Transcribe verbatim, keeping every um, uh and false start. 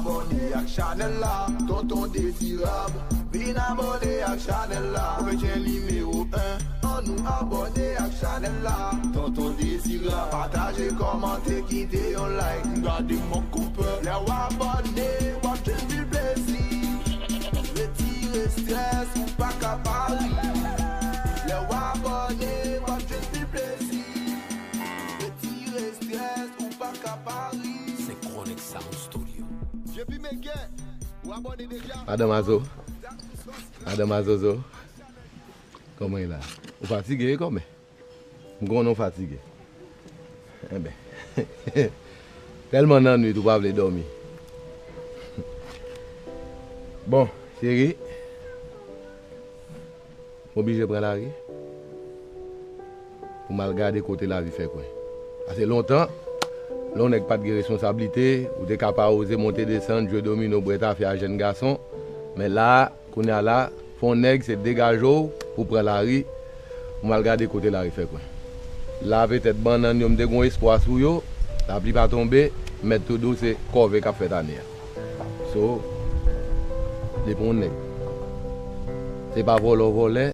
Abòne ak chanèl la, Tonton Dezirab. Vin abòne ak chanèl la. Kretyen nimewo en, ann nou abòne ak chanèl la. Tonton Dezirab, pataje, kòmante, kite yon like. Gade Mòk Koupè, lè w abòne, w ap jwenn pil plezi. Retire strès, ou pa ka pa ri. Lè w abòne, w ap jwenn pil plezi. Retire strès, ou pa ka pa ri. Synchronic Sound Studio. Jepi Megen, ou abòne deja? Madan Mazo. Madan Mazozo. Kòman e la? Ou fatige, wi, kòmè? M konnen w fatige. Enben. Tèlman nan nwit ou pa vle dòmi. Bon, cheri. M oblije pran lari pou m al gade kote lavi fè kwen. Pase lontan, lè yon nèg pa t gen responsablite, ou te ka pa oze monte desann, jwe domino, bwè tafe a jèn gason. Men la, kounye a la, fò yon nèg se degaje w pou pran lari, pou m al gade kote lari fè kwen. La, petèt, bannann yo, m te gen yon espwa sou yo, lapli pa tonbe, m mèt tou di w se kòve k ap fèt ane a. So, depi yon nèg se pa vòlè w vòlè,